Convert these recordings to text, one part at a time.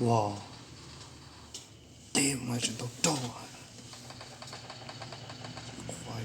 Ua, teb mas tseem tau raug. Qhuav.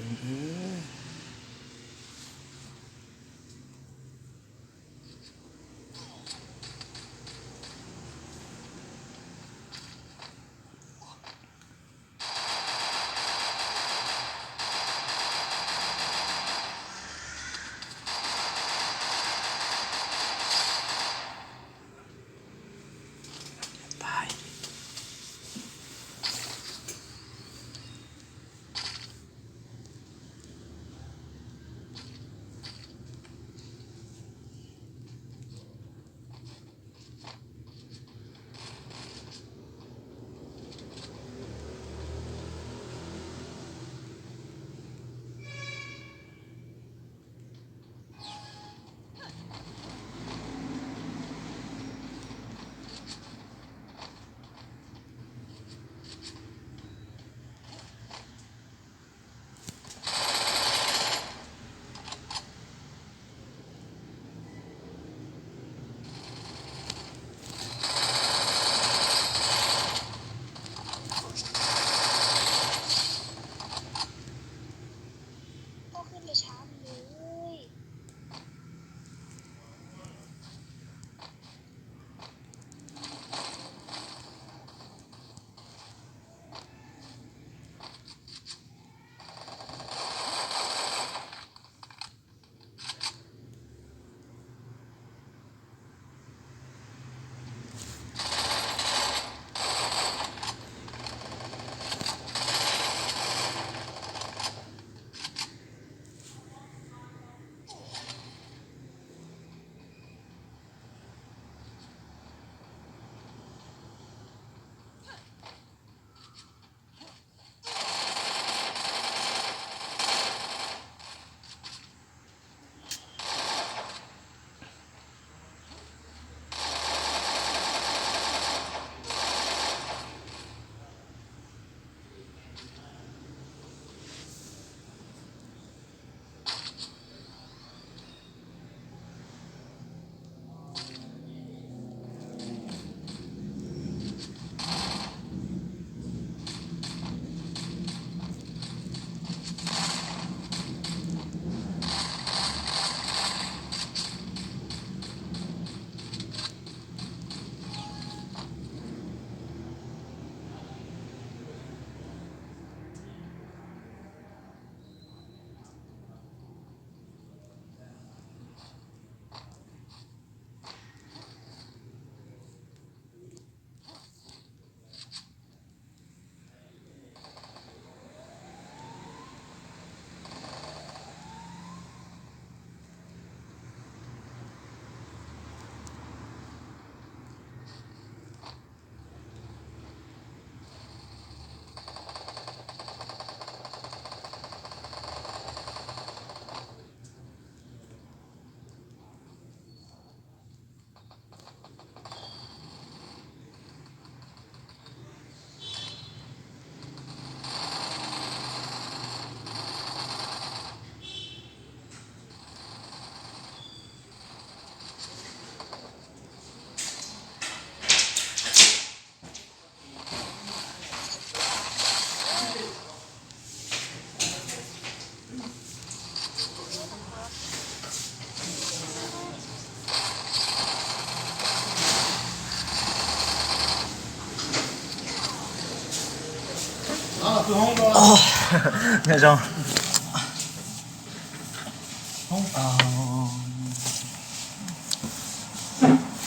Nyob zoo.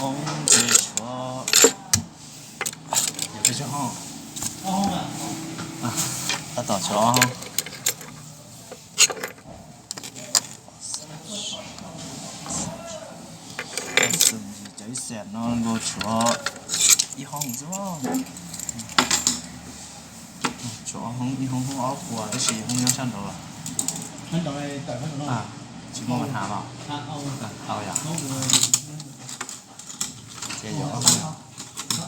Hoob ces tshuav, yog peb tshuav hoob, tab tom tshuav hoob. Cov ib xees no nkaus tshuav ib hoob xwb. Tshuav hoob, ib hoob hoob ob puas tab sis hoob nyob sab nraud los. Tsis muaj mas hav los. Tau yom. Ces yog ob hoob.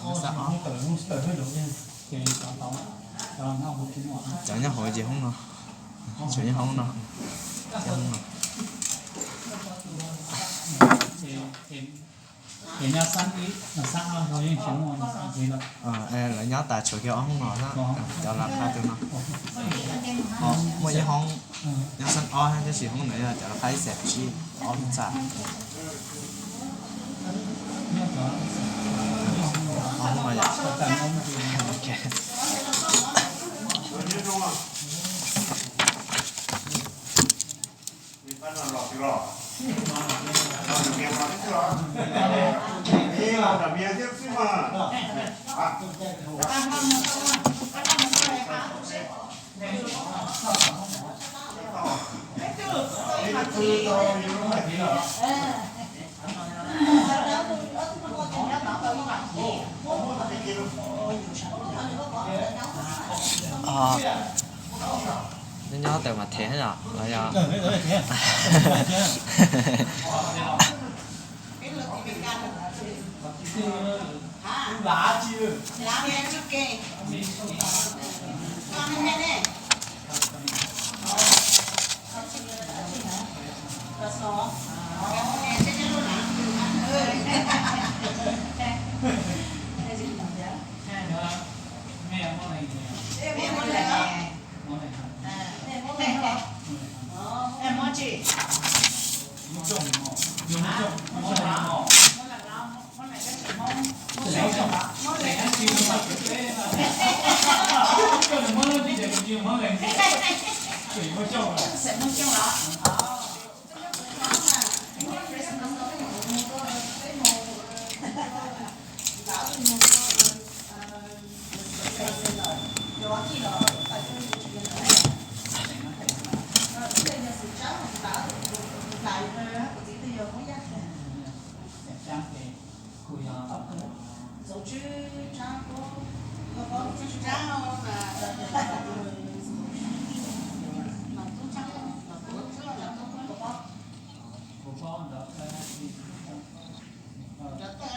Cov nyob hauv ces hoob no, cov nyob hauv no, cov hoob no. Lawv nyob tas tshuav kiag ob hoob no na, cov lawv qha tus no. Muaj ib hoob nyob xab ob na, tab sis hoob no yog cov lawv qha ib xees tsib ob lub txaj. Ob hoob no yom. Nyob nyob tawm mas them yom los yog?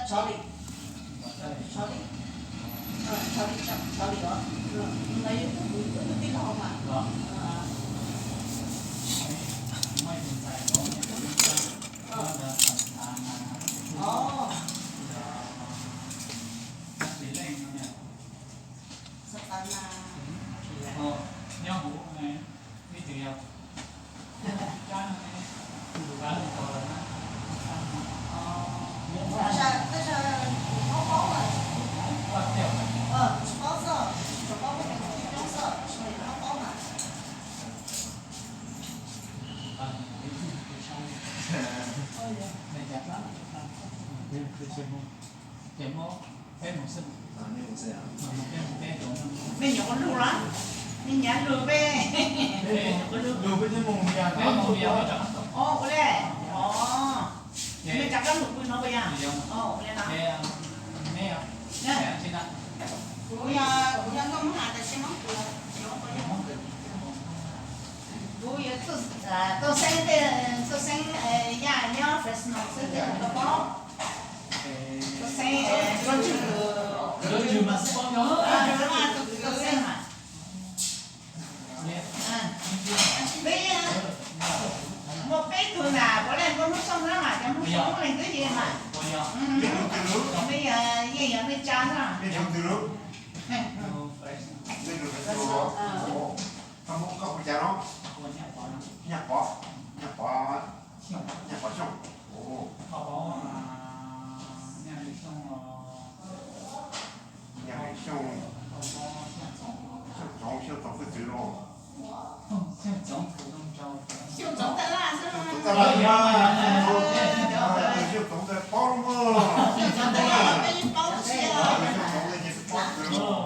Xyov li, xyov li, xyov li os. Tus ntawd yog tus kuv tus tij laug mas. Os. Nej nyuam qhuav lug los? Nej nyuam lug peb. Ua le, nej rov qab mus pw no puas yog? Ua le no. Kuv yog, kuv yog Nkauj Hmoob Has tab sis Hmoob Kws, Hmoob Kws. Kuv yuav Txuj Xeeb, Txuj Xeeb Yaj nyob Fresno xwb thiaj tau paub. Txuj Xeeb, Txuj Xeeb mas. Muaj peb tug na, puav leej Nkauj Hmoob Xyooj na mas cov Hmoob Xyooj leej twg yeej mas. Peb yog yeej yog neej tsa na. Nyaj Pov, Nyaj Pov, Nyaj Pov Xyooj. Nyaj Xyooj, Xyooj Txoov, Xyooj Txoov Fwj Txwv los. Xyooj Txoov Taj Laj, Xyooj Txoov Taj Laj, Xyooj Txoov Taj Laj, Xyooj Txoov Taj Laj, Xyooj Txoov Taj Laj, Xyooj Txoov Taj Laj, Xyooj Txoov Taj Laj.